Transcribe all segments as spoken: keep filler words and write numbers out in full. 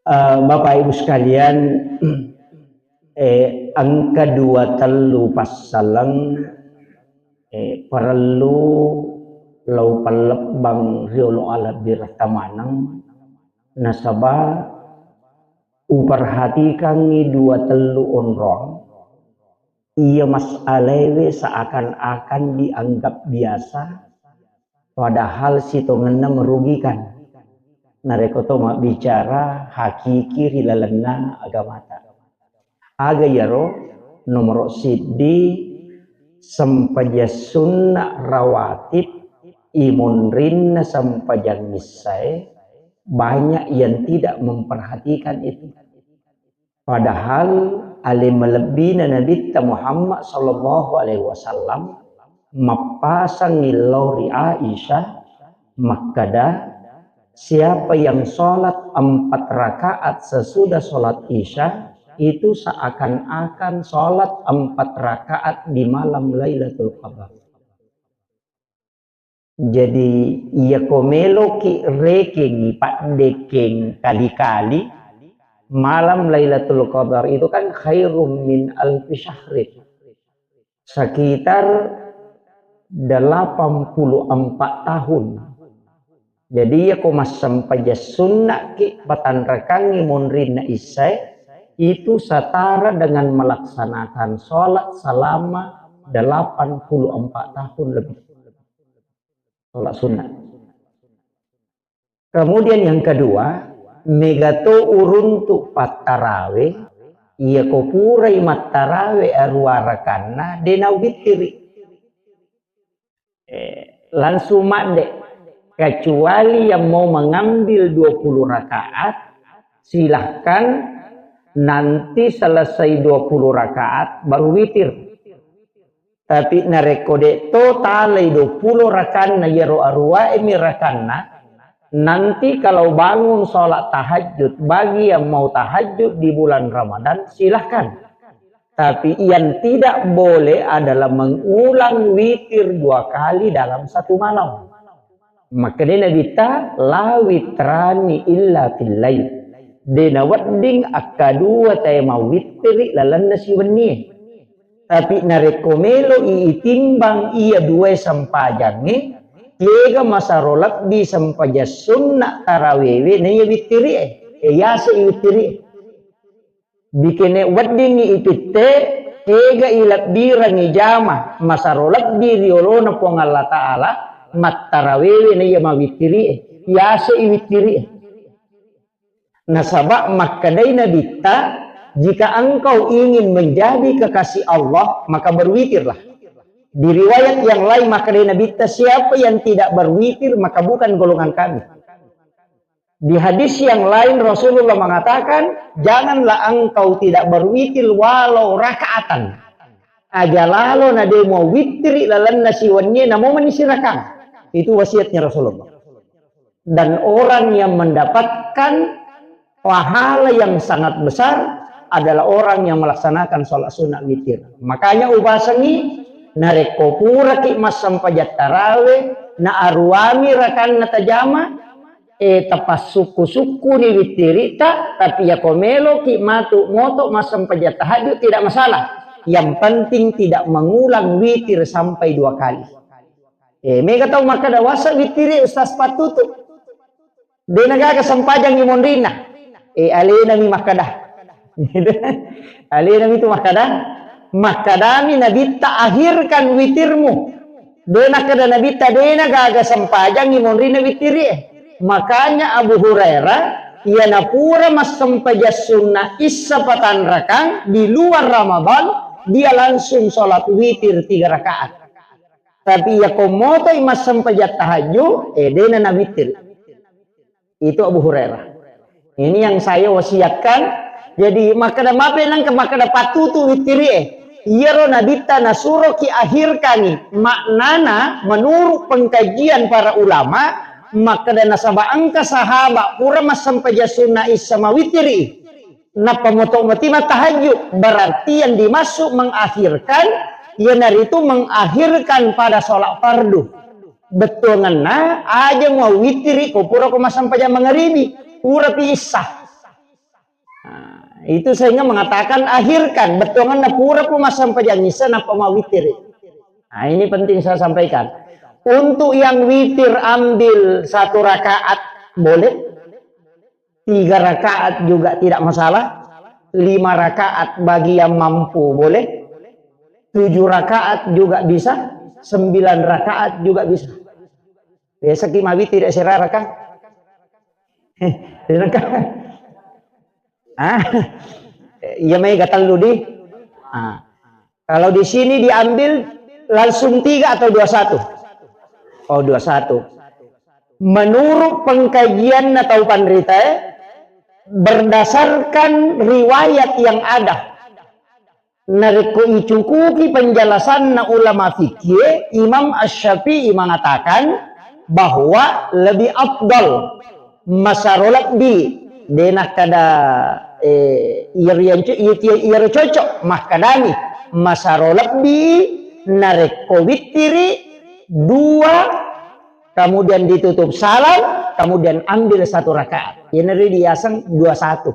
Eh, Bapak Ibu sekalian, eh, engka dua tellu passaleng, eh, parellu lao pallebbang riolo alebbiretta maneng, nasaba uperhatikangngi dua tellu onrong, iya masalaewe seakan-akan dianggap biasa, padahal sitongenna merugikan. Narekko to mabbicara hakiki ri lalenna agamata. Aga iyaro? Nomoro siddi, sempajang sunna rawatib, imonrinna sempajang issae, banyak yang tidak memperhatikan itu. Padahal ale malebbina Nabitta Muhammad sallallahu alaihi wasallam mappasang illau ri Aisyah makkada, siapa yang sholat empat rakaat sesudah sholat Isya, itu seakan-akan sholat empat rakaat di malam Lailatul Qadar. Jadi, iyako meloki rekengi paddekeng kali-kali, malam Lailatul Qadar itu kan khairum min alfi syahrin. Sekitar delapan puluh empat tahun. Jadi, iyako massempajang sunnaki patanrakangi monrinna issae, itu setara dengan melaksanakan sholat selama delapan puluh empat tahun lebih. Sholat sunnah. Kemudian yang kedua, megato uruntu pattarawe, iyako purai mattarawe arua rakanna, de nawittiri. Eh, langsung madde. Kecuali yang mau mengambil dua puluh rakaat, silahkan, nanti selesai dua puluh rakaat baru witir. Tapi narekko de to talai dua puluh rakanna, iyaro aruwae mi rakanna, nanti kalau bangun sholat tahajud, bagi yang mau tahajud di bulan Ramadan, silahkan. Tapi yang tidak boleh adalah mengulang witir dua kali dalam satu malam. Makkedai Nabitta, "La witrani illa fil lail." De nawedding akkadua tae mawittiri lalenna siwennie. Tapi narekko melo i itimbang iya duae sempajangnge, kega masaro lebbi sempajang sunna tarawewe naiya wittirie, e yase i wittirie. Bikene weddingngi ipitte, kega ilebbirangngi jama masaro lebbi ri olona Puang Allah Ta'ala, mattarawewe naiya mawittirie, yase i wittirie. Nasaba makkedai Nabitta, "Jika engkau ingin menjadi kekasih Allah, maka berwitirlah." Di riwayat yang lain makkedai Nabitta, "Siapa yang tidak berwitir, maka bukan golongan kami." Di hadis yang lain Rasulullah mengatakan, "Janganlah engkau tidak berwitir walau rakaatan." Aja lalo na de muawittiri lalenna siwennie namo mani sirakang. Itu wasiatnya Rasulullah. Dan orang yang mendapatkan pahala yang sangat besar adalah orang yang melaksanakan sholat sunat witir. Makanya ubasengi, narekko puraki massempajang tarawe, na aruami rakanna tajama, eh, tapassukku-sukkuni wittirita, tapi yako meloki matu moto massempajang tahajud tidak masalah. Yang penting tidak mengulang witir sampai dua kali. Eh, mega tau makkeda, "Wasa wittiri Ustaz pattutu." De nagaga sempajangngi monrinna. Eh, alenami makkeda. Alenami tu makkeda. Makkadami Nabitta, "Akhirkan witirmu." De nakkeda Nabitta, "De nagaga sempajangngi monrinna wittirie." Makanya Abu Hurairah, iya napura massempajang sunna issa patanrakang di luar Ramadan, dia langsung sholat witir tiga rakaat. Tapi iya ko motoi massempajang tahajud, eh, dena nawitir. Itu Abu Hurairah. Ini yang saya wasiatkan. Jadi, makkeda mape nangka makkeda pattutu wittiri, eh. Iyaro Nabitta nasuroki akhirkangi. Maknana, menurut pengkajian para ulama, makkeda nasaba engka sahabat pura massempajang sunna issa mawittiri. Nappa moto mati mattahajud, berarti yang dimaksud mengakhirkan, iyanaritu mengakhirkan pada sholat fardu. Bettuangenna, aja muawittiri ko pura ko massempajang mangaribi, purapi issa. Itu sehingga mengatakan, akhirkan, bettuanganna pura pu massempajang isa nappa mawittiri. Nah, ini penting saya sampaikan. Untuk yang witir ambil satu rakaat boleh, tiga rakaat juga tidak masalah, lima rakaat bagi yang mampu boleh, tujuh rakaat juga bisa, sembilan rakaat juga bisa. Biasa ki mawitir sera rakaat. Eh, rakaat. Ah, iya, mega tellu di. Ah. Kalau di sini diambil langsung tiga atau dua satu? Oh, dua satu. Menurut pengkajian atau panrita, eh, berdasarkan riwayat yang ada, narekko icukuki penjelasanna ulama fikih, Imam Asy-Syafi'i mengatakan bahwa lebih afdal, masaro lebbi, de nakkada, eh, iyaro yancu-, iya-, iyaro cocok, makkadani, masaro lebbi narekko wittiri dua, kemudian ditutup salam, kemudian ambil satu rakaat. Ini diaseng dua satu,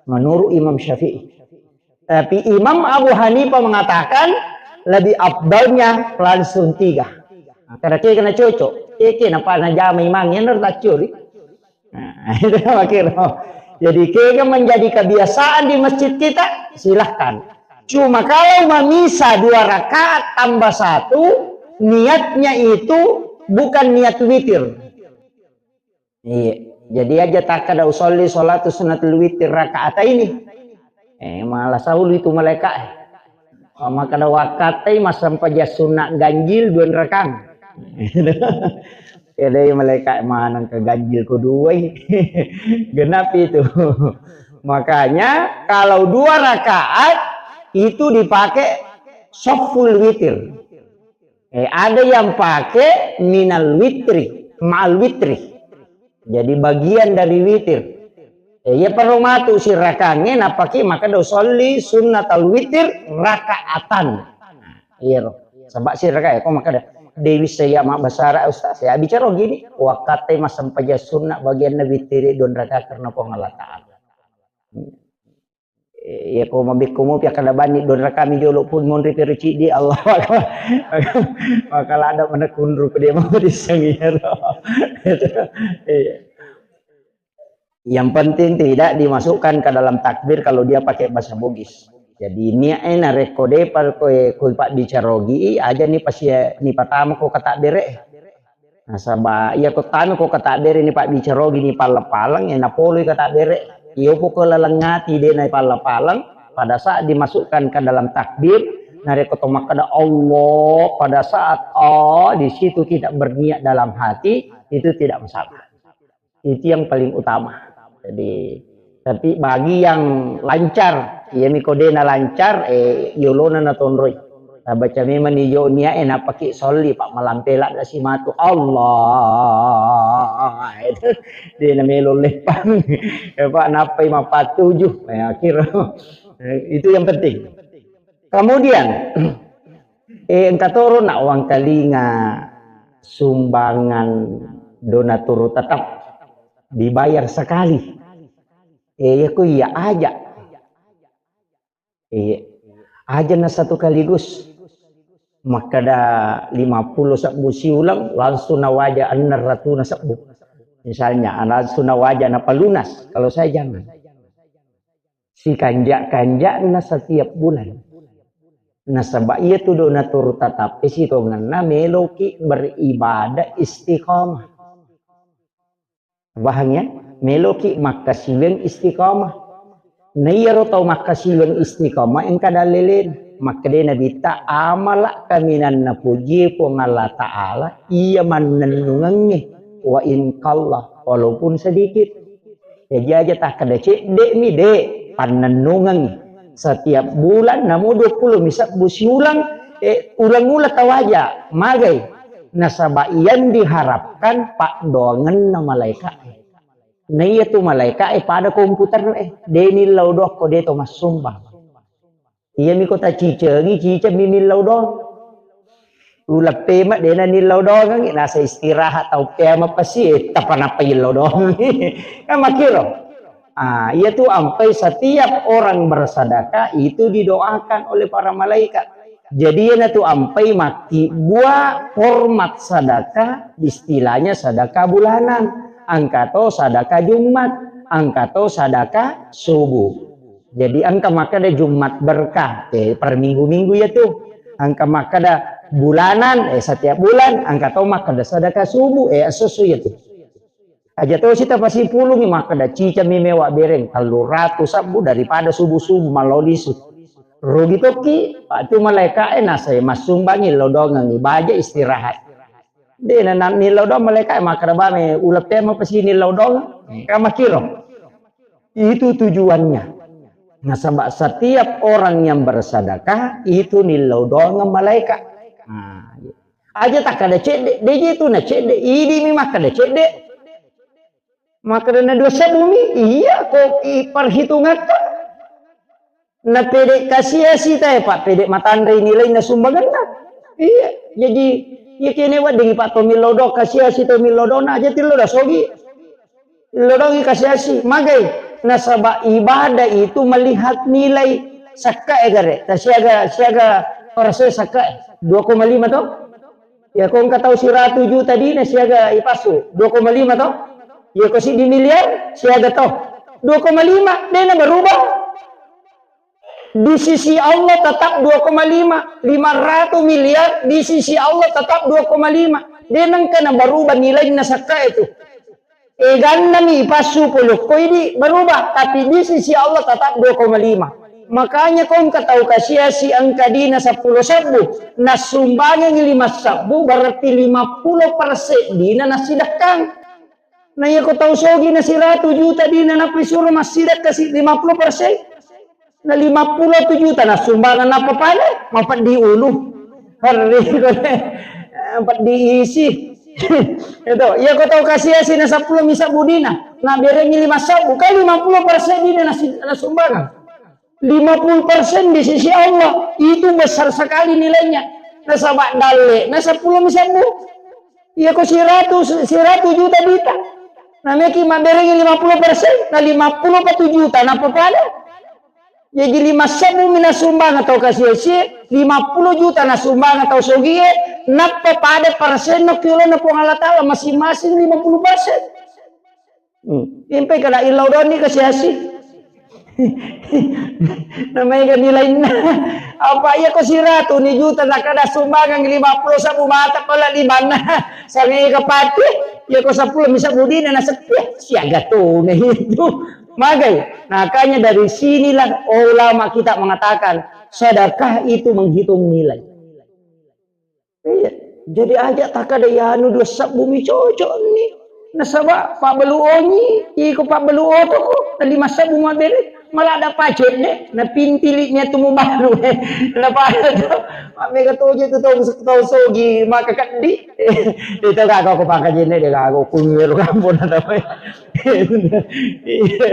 menurut Imam Syafi'i. Tapi Imam Abu Hanifah mengatakan lebih afdalnya langsung tiga. Nah, karena kira kena cocok, kira kena pak najama imang, yang harus tacuri. Nah, itu makanya. Jadi kira menjadi kebiasaan di masjid kita, silahkan. Cuma kalau mamisa dua rakaat tambah satu, niatnya itu bukan niat witir. Iya. Jadi aja takkada usolli sholatu sunnatul witir rakaat ini. Eh, malah saulu itu malaika. Makkada wakkatai massempajang sunna ganjil dua rakang. Ya deh, malaika maneng ke ganjil ko dua. Genap itu. Makanya kalau dua rakaat itu dipakai soful witir. Eh, ada yang pakai minal witri, ma'al witri. Jadi bagian dari witir. Eh, iya perlu matu sirakangnge napaki maka do sholli sunnatal witir rakaatan. Nah, iya ro. Sebab siraka ya, kok maka ada Dewi saya mak basara ustaz, saya bicara gini, wakkatai massempajang sunna bagian nabi tiri don raka karena Puang Allah Ta'ala. Iya, ko mabekko mopi akkada bani dora kami jolo pun monri pero cidi, Allahu Akbar. Maka lada mana kunru ko dia mau diseng iya ro. Iya. Yang penting tidak dimasukkan ke dalam takbir kalau dia pakai bahasa Bugis. Jadi niat e narekko depa ko, ko pabbicarogi aja ni pasi ni patama ko kata bere. Nasaba iya ko tami ko kata bere ni pabbicarogi ni palleng-palleng, eh, napoloi kata bere. Iyo poko laleng ati de na palleng-palleng, pada saat dimasukkan ke dalam takbir, narekko to makkada Allah, pada saat oh di situ tidak berniat dalam hati, itu tidak masalah. Itu yang paling utama. Jadi, tapi bagi yang lancar, iya miko de na lancar, eh, yolona natonroi. Tabaca memang ni jo niat e napaki solli, pak malampe ladda simatu Allah. Itu de na melo leppang. Ya, pak nappai mappatuju. Ya, kira. Itu yang penting. Kemudian, eh, engka toro nak wangkalinga sumbangan donaturu tetap dibayar sekali. Eh, ya ku iya aja. Iya. Aja na satu kaligus. Makkada lima puluh sebbu siulang, langsung nawaja enam ratus sebbu. Misalnya, langsung nawaja napalunas. Kalau saya jangan. Sikanja-kanjana setiap bulan. Nasaba iya tu donaturu tatappe sitongenna meloki beribadah istiqamah. Paham ya? Meloki makkasiwiang istiqamah. Na iyaro tau makkasiwiang istiqamah engka dallelenna. Makkeda Nabitta, amala kaminang napojie Puang Allah Ta'ala iya mannennungengnge, wa in qalla, walaupun sedikit. Jaji aja takkeda cedde'mi, de, pannennungengngi. Setiap bulan namo dua puluh mi sebbu siulang, eh, ulang-ulang tawaja, magai. Nasaba yang diharapkan paddoangenna malaika. Na iya tu malaika e pada komputer e, de nillau doang ko de to massumbang. Iya mi ko tacicengi, ciceng mi millau doang. Uleppe ma de na nillau doang, nasa istirahat tau pea mapasi, eh, tapa nappa illau doang. Kan makkiro. Ah, iya tu ampai setiap orang bersedekah itu didoakan oleh para malaikat. Jadi, iyana tu ampai makkibbua hormat sedekah, istilahnya sedekah bulanan. Engka to sedekah Jumat, engka to sedekah subuh. Jadi, engka makkeda Jumat berkah, eh, per minggu-minggu iya tu. Engka makkeda bulanan, eh, setiap bulan, engka to makkeda sedekah subuh, eh, esso-esso iya tu. Aja tosi tapasipulungi, makkeda cicami mewa bereng tellu ratu sabbu daripada subuh-subuh malao lisu. Rugi tokki, Pak, tu malaika'e nasai massumbangi lao doangengngi baja istirahat. De na, na nilao doang malaika'e, makkeda bame uleng pemeng pasi nilao doang, ka makkiro. Itu tujuannya. Nasaba setiap orang yang bersedekah itu nilao doang malaikat. Nah, aja takkeda cedde, de je tu na cedde, idi mi makkeda cedde. Makkeda na dua sebbu mi, iya ko i-, perhitungatta. Na pede kasiasi tae, Pak, pede matanre nilainna sumbanganna. Iya, jadi iya kene wedding, Pak, to millau do kasiasi, to millau do na aja tillo da sogi. Lodongi kasiasi, magai. Nasaba ibadah itu melihat nilai sakkae gare. Ta siaga, siaga persen sakkae? Dua koma lima to? Ya, ko engka tau siratu juta dina siaga ipassu, dua koma lima to? Ya, ko siddi miliar siaga to? Dua koma lima, dena berubah. Di sisi Allah tetap dua koma lima, lima ratus miliar di sisi Allah tetap dua koma lima. De nengka na berubah nilainya sakka itu. Eganna mi passu puluh ko idi berubah, tapi di sisi Allah tetap dua koma lima. Makanya ko engka tau kasiasi engka dina seppulo sebbu, nassumbangengi lima sebbu, berarti lima puluh persen dina nasidekkang. Na iya ko tau sogi na siratu juta dina nappa isuro massidekka si lima puluh persen. Na lima puluh juta nassumbangeng nappa pada mapeddi ulu. Harri ko peddi isi. Itu, iya ko tau kasiasi na seppulo mi sebbu dina, na berengi lima sebbu, kan lima puluh persen dina nasi-, nassumbangeng. Lima puluh persen di sisi Allah, itu besar sekali nilainya. Nasaba dalle, na seppulo mi sebbu. Iya ko siratu, siratu juta dita. Na meki mabberengi lima puluh persen, na lima puluh pa tu juta, nappa pada. Jaji lima sebbu mi nassumbang tau kasiasi, lima puluh juta nassumbang tau sogie, nappa pada persen no kiolona Puang Allah Ta'ala masing-masing lima puluh persen. Hmm. Impai kada illau doni kasiasi. Namanya kan nilainna. Apa iya ko siratu ni juta na kada sumbangan lima puluh sebbu mata pala limanna. Sangai kapati, iya ko seppulo mi sebbu dina na sepi. Siaga tu na itu. Magai. Makanya dari sinilah ulama kita mengatakan sedekah itu menghitung nilai. Iya. Jadi aja takkada iyanu dua sebbu mi cocok ni. Nasaba pabbalu onyi, iko pabbalu otoko, na lima sebbu mabbere, maladda pacet de, na pintili nya tu mubalu. Na pada tu, mammega toje tu tau, tau sogi maka keddi. Itu kaka ko pangkajene de kaka ko kungeru kampung na tau. Iya.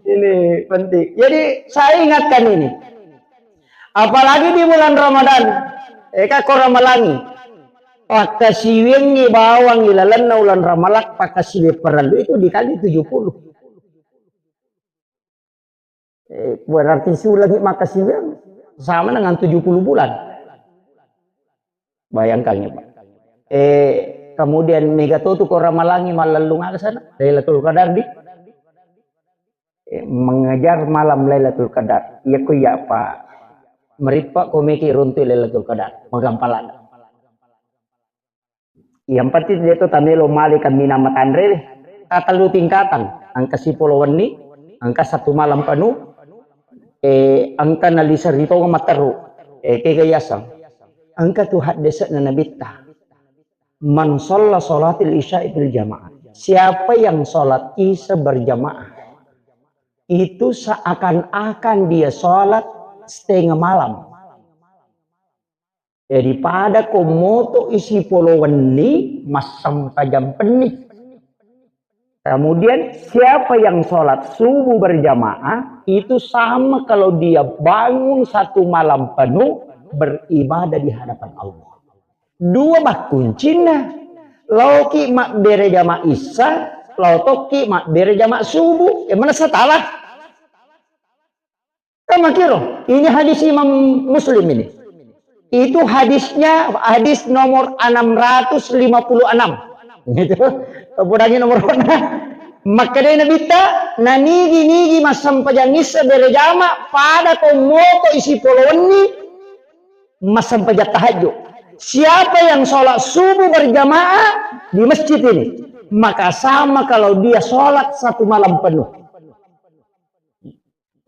Ini penting. Jadi saya ingatkan ini. Apalagi di bulan Ramadan, eka ko Ramalangi, pakkasiwiangngi bawang ilalenna ulan Ramalak, pakkasiwiang parellu itu dikali tujuh puluh. Eh, berarti siulangi makkasiwiang sama dengan tujuh puluh bulan. Bayangkan ya, Pak. Eh, kemudian mega to tu ko Ramalangi mallellung aga sana, Lailatul Qadar di eh, mengejar malam Lailatul Qadar. Iya ko iya, Pak. Merippa ko meki runtu Lailatul Qadar. Magampalana. Yang penting dia tu tamelo male kaminang matanre. Tatellu tingkatan. Engka sipolo wenni, engka satu malam penuh, eh, engka nalisa ritong matteru. Eh, kega yaseng. Engka tu haddese'na nabitta. Man shalla sholatil isya'i fil jamaah. Siapa yang sholat isya berjamaah, itu seakan-akan dia sholat setengah malam. Jadi pada ko moto isi polo wenni, massempajang penni. Kemudian siapa yang sholat subuh berjamaah, itu sama kalau dia bangun satu malam penuh beribadah di hadapan Allah. Dua makkuncinna. Laoki mabbere jama issa, Lao tokki mabbere jama subuh. E, mana satalah? Kan makiro. Ini hadis Imam Muslim ini. Itu hadisnya hadis nomor enam ratus lima puluh enam. Gitu. Pudangi nomor. Makkedai Nabitta, nanigi-nigi massempajang issa bere jama, pada ko moko isi polo wenni, massempajang tahajud. Siapa yang sholat subuh berjamaah di masjid ini, maka sama kalau dia sholat satu malam penuh.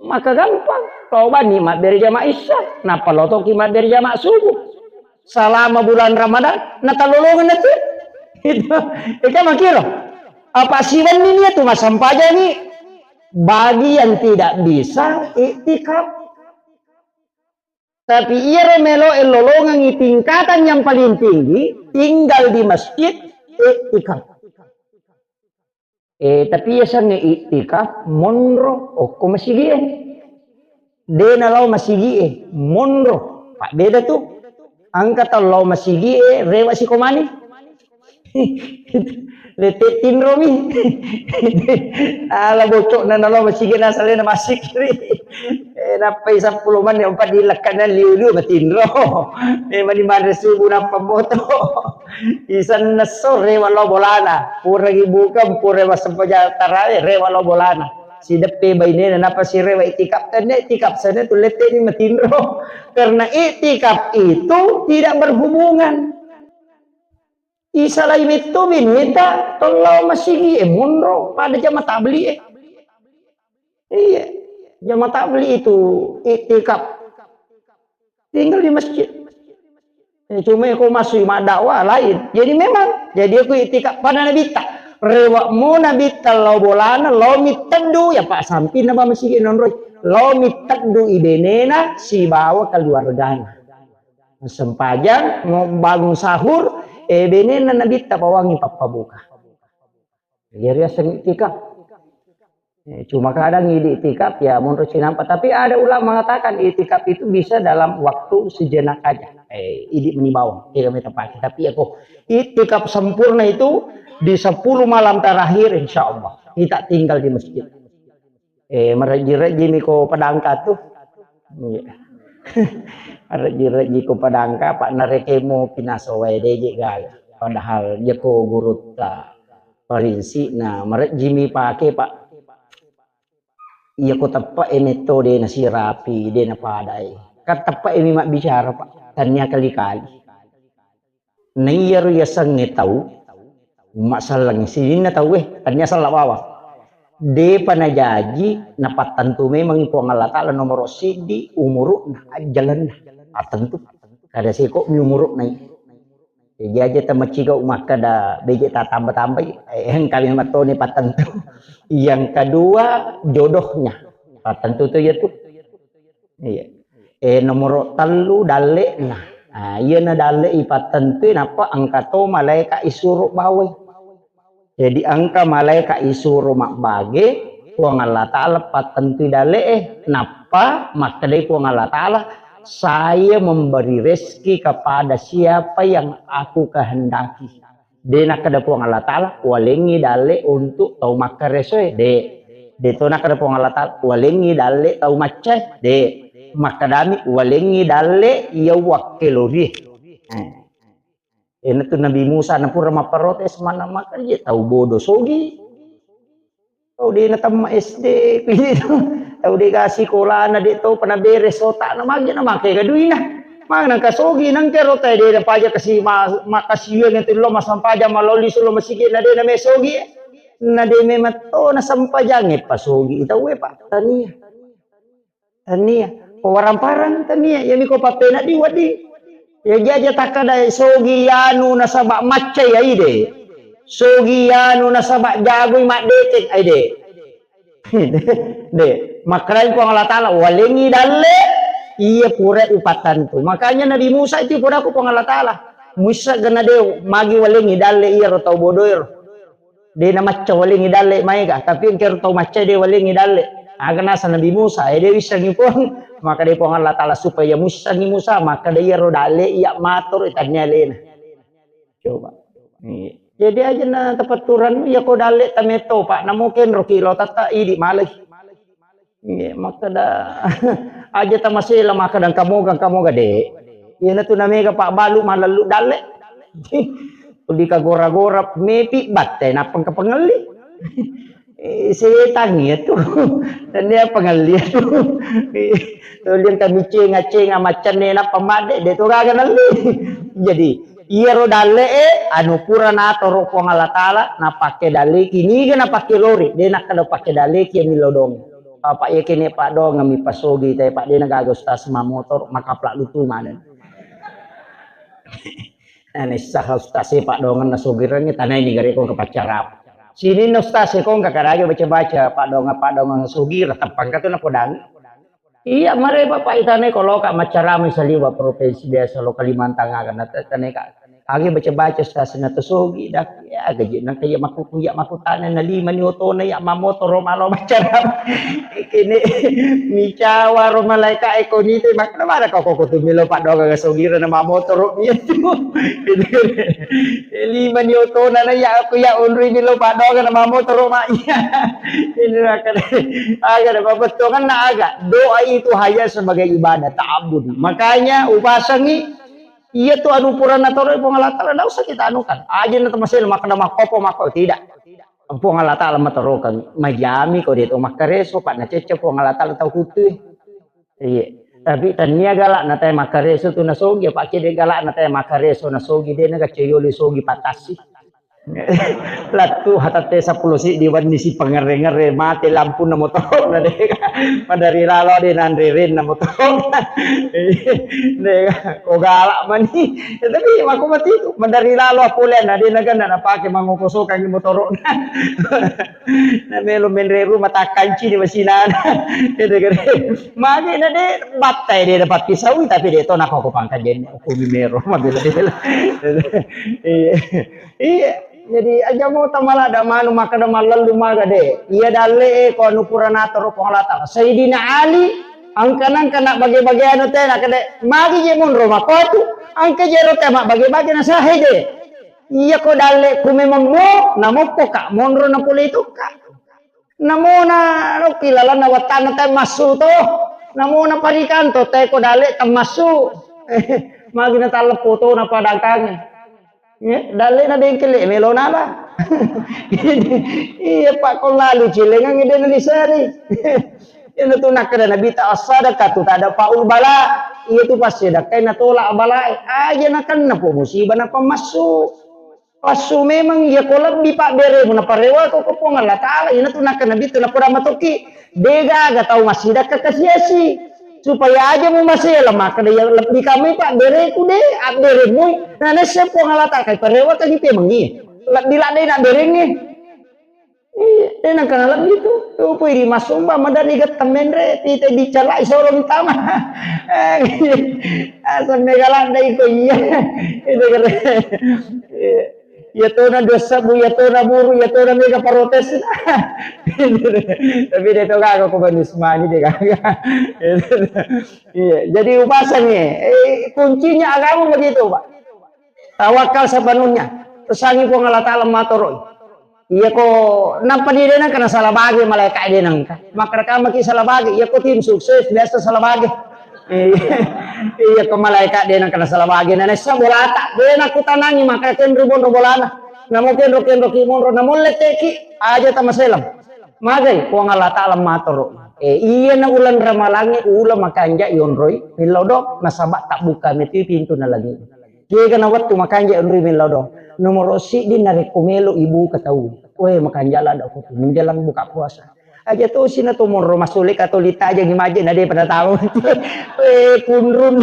Maka gampang, tobani mabbere jama isya, nappa lotoki mabbere jama subuh. Selama bulan Ramadan, natalolongan itu. Itu, itu makiro. Apa siwenni nia tu massempajang ni? Bagi yang tidak bisa iktikaf. Tapi iyaro melo e lolongengi tingkatan yang paling tinggi, tinggal di masjid, iktikaf. Eh, tapi yasengnge iktikaf, monro, okko masigie. De nalao masigie, monro. Pak beda tu. Engka tau lao masigie, rewa sikomani. Lete tinromi. Ala bocokna nalo masigi nasalena masikiri. Eh, nappai seppulo menit empat dilekkana liu-liu matinro. Eh, mani manre subuh nappa moto. Isenna sore walo bolana. Pura buka, pura massempajang tarawih, rewa lo bolana. Sideppe bainena napa sirewa iktikaf, tenne iktikaf sana tu lete ni matinro. Karena iktikaf itu tidak berhubungan. Isalai metto bineta, tolao masigi e, monro pada jama tabli e. Iya, jama tabli itu iktikaf. Tinggal di masjid. Eh, cuma ko masuk madakwa lain. Jadi memang, jadi aku iktikaf pada Nabitta. Rewakmu Nabitta lao bolana, lao miteddu, ya Pak, sampinna ba masigi nonroi. Lao miteddu ibenena sibawa keluargana. Sempajang, mau bangun sahur, eh, benena Nabitta bawangi pappabuka. Jadi riaseng iktikaf. Eh, cuma kadang idi iktikaf ya monro cinampa. Tapi ada ulama mengatakan iktikaf itu bisa dalam waktu sejenak aja. Eh, idi meni bawang, tidak minta pakai. Tapi ya kok iktikaf sempurna itu di sepuluh malam terakhir, insya Allah kita tinggal di masjid. Eh, marejji-rejji mi ko padangka tu. Iya. Marejji-rejji ko padangka, Pak, narekemo pinaso wae deje gaga. Padahal jeko gurutta parinsi na marejji mi pake, Pak. Iya ko teppe e metto de nasirapi, de napadai. Kan teppe e mi mabbicara, Pak. Tania kali-kali. Naiyaro yasengnge tau, masallang sininna tauwe, tania sella bawang. Depa najaji, napattentu memangngi Puang Allah Ta'ala nomoro siddi, umuru'na, ajjalenna. Pattentu. Kada seko'mi umuru'na i. Jaji aja tamaccigau makkeda beje tatamba-tambai, eh, engkami mattoni pattentu. Yang kedua, jodohnya. Pattentu tu iya tu. Iya. Eh, nomoro tellu dalle'na. Nah, iyana dalle ipattentui nappa engka to malaeka isuro bawai. Jadi engka malaeka isuro mabbage, Puang Allah Ta'ala pattentui dalle'e, nappa makkedai Puang Allah Ta'ala, "Saya memberi rezeki kepada siapa yang aku kehendaki." De nakkeda Puang Allah Ta'ala, "Walengngi dalle untuk tau makkaresoe." De. De to nakkeda Puang Allah Ta'ala, "Walengngi dalle tau maccae." De. Makkedami, "Walengngi dalle iya wakkelorie." Eh. Enatu Nabi Musa napura mapparotes, mana makkeda tau bodo sogi. Tau de natemma S D, kuwi tu. Tau de ga sikolana, de to pernah beres otakna, magi na make ga duina. Mana kasogi nangke rota de na paja kasi ma-, makasiwiang itu lo masampaja maloli sulo masigi na de na mesogi. Na de memang to na sampajange pasogi tau e, Pak. Tania. Tania. Ko warang-parang tania. Iya mi ko pappena di wadi. Ya jaja takkada sogi yanu nasaba macca ya ide. Sogi yanu nasaba jagoi maddetek aide. De, makkedai Puang Allah Ta'ala, "Walengngi dalle, iya pura upattentu." Makanya Nabi Musa itu pura ku Puang Allah Ta'ala, "Musa gana de magi walengngi dalle iya ro tau bodoero." De namacca walengngi dalle maega, tapi engkero tau macca de walengngi dalle. Aga nasa Nabi Musa, eh, de wissengngi Puang, makkedai Puang Allah Ta'ala supaya muissengngi Musa, makkeda iyaro dalle iya matoro tania alena. Coba. Iya. Jadi aja na tapatturang, ya ko dalle tametto, Pak, namo kenro kilo tatta idi malai. Iya, makkeda aja tamasela makkeda engka moga, engka moga, Dek. Iyanatu namega pabbalu malallu dalle. Di kagora-gora mepi batte nappa engka pangelli. Eh, setang iya tu. Dan dia pangelli tu. Tuli engka micenga-cenga maccanne nappa madde, de to gaga nalli. Jadi, iyaro dalle e anu pura natoro Puang Allah Taala, napakke dalleki, niga napakke lori, de nakkeda pakke dalleki millau dong. Bapak, iya kene paddoangeng mi pasogi te, Pak, de na gaga ustaz mamotoro, makapla lutu maneng. Nah, nessa ustaz e paddoangeng nasogirengngi, tanai ni gare ko ke pacara. Sininna ustaz e ko engka karaja baca-baca, paddoangeng-paddoangeng sogireng, teppangka tu napodangi. Iya, mare Bapak, itanai ko loka maccarama saliwa provinsi biasa lo Kalimantan aga, na te-, tanai ka. Agi baca-baca stasina to sogi dak. Ya, gaji nang kaya makuku ya makutana na lima ni otona ya mamotoro malo maccarama. Kene micawa ro malaika e ko nite, makkeda mana kau koko tu melo paddoangeng sogireng na mamotoro iya tu. Lima ni otona na ya aku ya onroi melo paddoangeng na mamotoro ma iya. Ini akan aga na mabettuanganna aga. Doa itu hanya sebagai ibadah, ta'abbud. Makanya upasangi iya tu anu pura natoro Puang Allah Taala, ndak usah kita anukan. Aja na tamasela makkeda makkopo makko tidak. Puang Allah Taala matorokan, majami ko de to makkareso, Pak, nacecce Puang Allah Taala tau kutui. Iya. Tapi tania galak na tae makkareso tu nasogi, Pak, cede galak na tae makkareso nasogi, de na gacce yoli sogi patasi. Lattu hatatte seppulo siddi wenni si pangerre-ngerre, mate lampunna motoro na de. Madari lalo de nanre renna motoro. De ko galak mani. Ya, tapi mako mati tu, madari lalo pole na de na ganna napake mangokosokangi motoro. Na melo menre rumah takkanci di masinana. Itu kan. Magi na de battai de dapat pisau tapi de to nako ko pangkajen ko mimero mabela-bela. Iya. Iya. Jadi aja mau tamalada manu makkeda mallallu maga de. Iya dalle e ko anu pura natoro Puang Allah Taala. Sayyidina Ali angka-angka na bage-bage anu te na kede magi je monro makotu angka je ro te ma bage-bage na sahe je. Iya ko dalle ku memang mo namokko ka monro na pole itu ka. Namona lokki lalanna wattanna tae massu to. Namona parikanto tae ko dale tammassu. Magi na talleppo to na padangkange. Ya, dale na bengkele melo nala. Iya, Pak, ko lalu cilengang de na diseri. Iya, na tu nakkeda Nabi ta as-sadaqatu tadfa'ul bala. Iya tu passedekkai na tolak balae. Aja na kenna po musibah na pamassu. Passu memang iya ko lebbi pabberemu naparewako ko Puang Allah Taala, ina tu nakkeda Nabi tu napoda matokki, degaga tau massidakka kasiasi. Supaya aja mu masela makkeda iya lebbi kamui pabbereku de, abberemu na nesse Puang Allah Taala kai parewakagi pemengi. Lebbi laddai nabberengnge. Iya, de nangka nalebbi tu. Upui ri masumba madari gatta menre, pita dicalai solo mitama. Asal mega laddai ko iya. Itu kata. Iya. Iya tona dua sebbu, iya tona buru, iya tona mega protes. Tapi de to gaga ko Bani Usmani de gaga. Iya, jadi upasangi. Eh, kuncinya agama begitu, Pak. Tawakal sepenuhnya. Pesangi Puang Allah Taala matoroi. Iya ko nappa di de nangka nasala bage malaika de nangka. Makkeda kamaki sala bage, iya ko tim sukses biasa sala bage. Iya ko malaika de nangka nasala bage. Na nessa bolata, de nakutanangi makkeda kenru monro bolana. Namo kenro-kenro ki monro, namo letteki aja tamaselang. Magai Puang Allah Taala matoro. Eh, iya na ulang ramalange ula makanja yonroi millau do nasaba tabbuka meti pintu na lagi. Kega na wettu makanja onroi millau do. Nomoro siddi narekko melo ibuka tau. Weh, makanja ladda ko tu menjelang buka puasa. Aja tosi na to monro masule katoli tajangi maje na de pada tau. Weh, kunrun.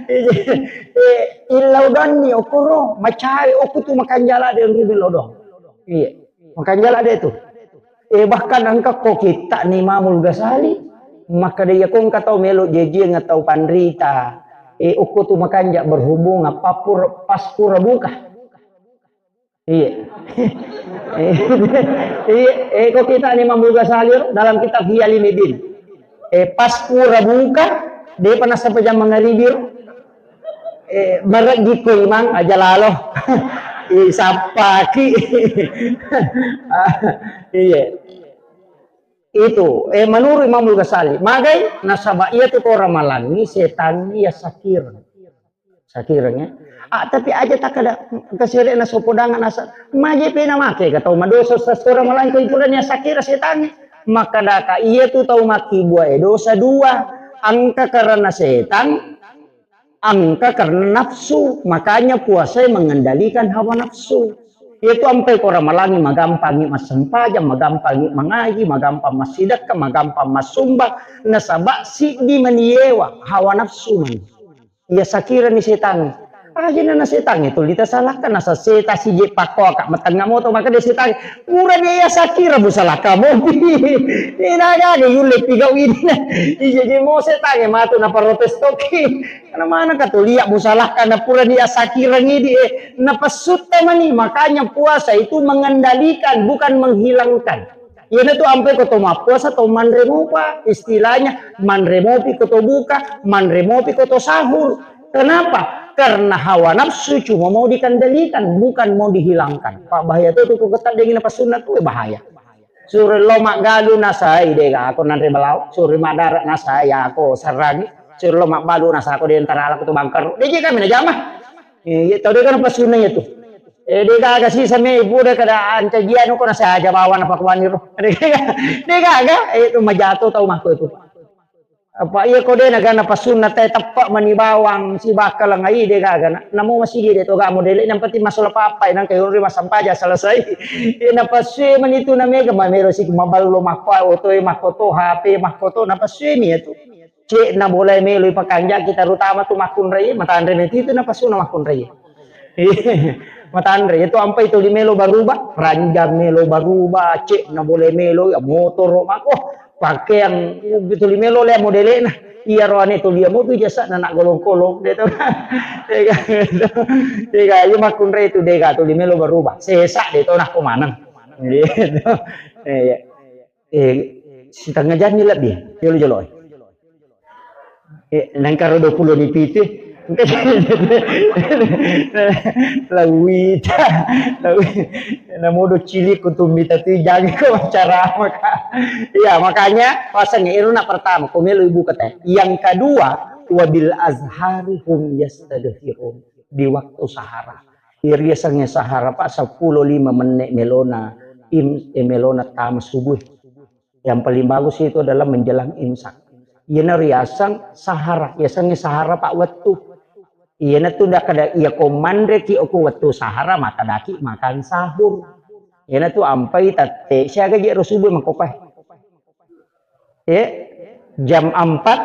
Eh, illau danni okoro macawe oku tu makanja ladda onroi millau do. Iya. Makanja ladda tu. Eh, bahkan engka ko kitta ni Imamul Ghazali, makkeda iya ko engka tau melo jejieng tau panrita, eh, okko tu makanja berhubungan papur-, pas pura buka. Iya. Iya, eh, ko kitta ni Imamul Ghazali dalam kitab Ihya Ulumuddin. Eh, pas pura buka, depa nasapa jam mangaribi ro. Eh, marejji ko imang aja lalo. Isappaki. Iya. Itu, eh, menurut Imamul Ghazali, magai nasaba iya tu ko ramalangi setan iya sakir. Sakireng, ya. Ah, tapi aja tak ada kesere na sopo dangan asa. Maje pe na make ka tau madosa, Ustaz, ko ramalangi ko ipurani iya sakira setange. Maka daka iya tu tau makkibua e dosa dua. Engka karena setan, engka karena nafsu. Makanya puasa mengendalikan hawa nafsu. Iya tu ampai ko ramalangi magampangi massempajang, magampangi mangaji, magampang massidekka, magampang massumbang. Nasaba siddi maniewa hawa nafsu mani. Iya sakirani setangnge. Ajana na setangnge tuli tasalakka, nasa seta sije pakkoaka matengnga moto, maka de setangnge. Pura de iya sakira musalakka mopi. Ina gaga yulle pigau ini. Ije je mo setangnge matu na protes toki. Karena mana ka tulia musalakka na pura dia sakira ngidi, eh, na pesutta mani. Makanya puasa itu mengendalikan, bukan menghilangkan. Iyana tu ampai ko to mappuasa to manre mopa, istilahnya manre mopi ko to buka, manre mopi ko to sahur. Kenapa? Karena hawa nafsu cuma mau dikendalikan, bukan mau dihilangkan. Pak, bahaya tu, tu ko ketaddengi na pasunna tu, eh, bahaya. Suro lo maggalu nasai de ga ako nanre belawa, suro madara nasai ako sarangi, suro lo magbalu nasa ako de antara ala ko to bangkaru. De je kami na jama. Eh, iya, tau de kan pasunna iya tu. Eh, de gaga sisa me ibu de kada ancajian ko nasa aja bawa na pakuani ro. De gaga, de gaga, eh, itu majato tau mako itu. Apa iya ko de na gana pasunna te teppa mani bawang si bakal ngai de gaga na. Namo masigi de to ga modele yang penting masalah papa nang kayo ri masampaja selesai. Iya na pasue mani tu na mega mamero si maballo makko oto e makko to H P makko to na pasue mi itu. Cek na boleh melo ipakanjaki, terutama tu makkunrai, matanre meti tu napasuna makkunrai. Matanre itu ampai tuli melo baruba, ranjang melo baruba, cek na boleh melo ya motor mako, pakaian tuli melo le modele na. Iya roane tuli mo tu jasa na nak golong-golong de to. Dega, dega, iya makkunrai tu dega tuli melo baruba. Sesa de to nak maneng. Gitu. Iya. Eh, setengah jam ni lebih, jolo-jolo. Eh, nangkaro dua puluh ni piti. Lawita, lawi-, namodo cilik untuk mita tu jangan kau cara maka. Iya, makanya pasang ero nak pertama, ko melo ibu kata. Yang kedua, wabil azhari hum yastadhirun. Di waktu sahara. Iriasangnge sahara, Pak, seppulo lima menit melona, im-, eh, melona tama subuh. Yang paling bagus itu adalah menjelang imsak. Iyana riaseng sahara, yasengnge sahara pa wettu. Iyana tu nda kada iya ko manreki okko wettu sahara, maka daki makan sahur. Iyana tu ampai tette siaga je ro subuh mangkopai. Eh, jam empat,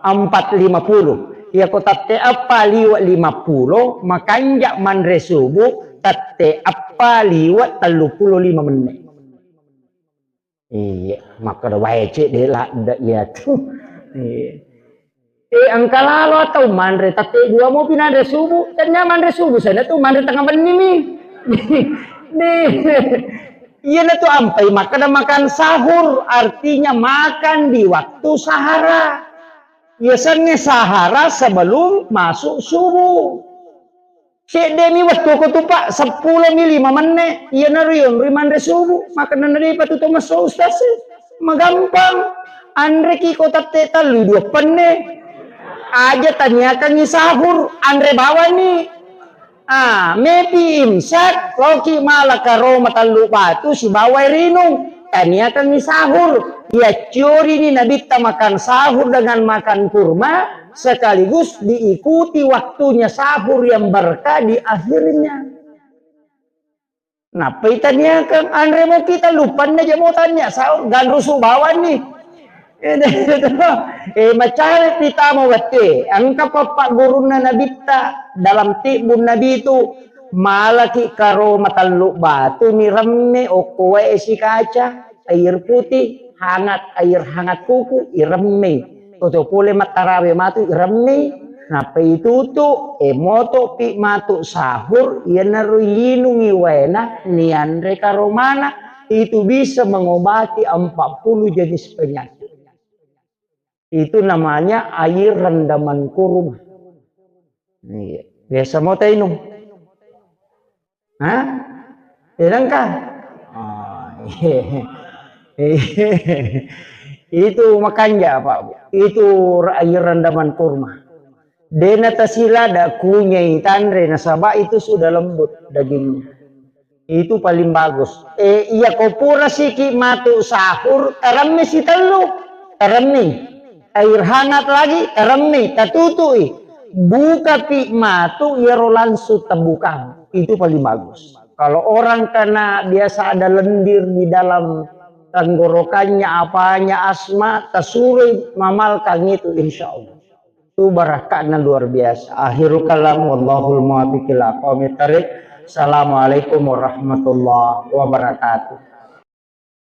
empat lima puluh. Iya ko tette eppa liwe lima puluh, makanja manre subuh tette eppa liwe tellu puluh lima menit. Iya, makkeda wae cek de ladde iya tu. Iya. Eh, engka lalo atau manre tette dua mopi nanre subuh, tennia manre subuh sana tu manre tengah benni mi. Nih. Iyana tu ampai makkeda makan sahur, artinya makan di waktu sahara. Yasengnge sahara sebelum masuk subuh. Seddemi wettu ko tu, Pak, seppulo mi lima menne, iyanaro yonroi manre subuh, makkeda na depa tu to messo ustaz e. Magampang. Anreki ko tette tellu dua penne. Aja taniakangi sahur, anre bawani. Ah, mepi imsak, loki mala karo matallu batu sibawa rinung. Taniakangi sahur. Yacciorini Nabitta makan sahur dengan makan kurma, sekaligus diikuti waktunya sahur yang berkah di akhirnya. Nappai taniakang anre mo kita lupanna jamo tania sahur, ganrusu bawanni. Eh, macare pitama wette, engka pappaggurunna Nabitta dalam tibbun Nabi tu, malaki karo matallu batu ni remme okko wae sikaca, air putih, hangat, air hangat kuku, iremmei. Oto pole mattarawe matu, iremmei. Nappa itutu, e moto pi matu sahur, iyanaro ilinungi waena, nianre karomana, itu bisa mengobati empat puluh jenis penyakit. Itu namanya air rendaman kurma. Iya. Biasa mo tainung? Hah? Tenangkah? Oh, iya. Itu makanja, Pak Bu. Itu air rendaman kurma. Dena tasilada kunyai tanre nasaba itu sudah lembut dagingnya. Itu paling bagus. Eh, iya ko pura siki matu sahur, teremmi sitellu, teremmi. Air hangat lagi, teremmi, tatutui. Buka pi matu, iyaro langsung tabukang. Itu paling bagus. Kalau orang kena biasa ada lendir di dalam tenggorokannya, apanya, asma, tasurui mamalkan itu, insya Allah. Itu barakahnya luar biasa. Akhirul kalam, wallahul muwaffiq ila aqwamit thariq. Assalamualaikum warahmatullahi wabarakatuh.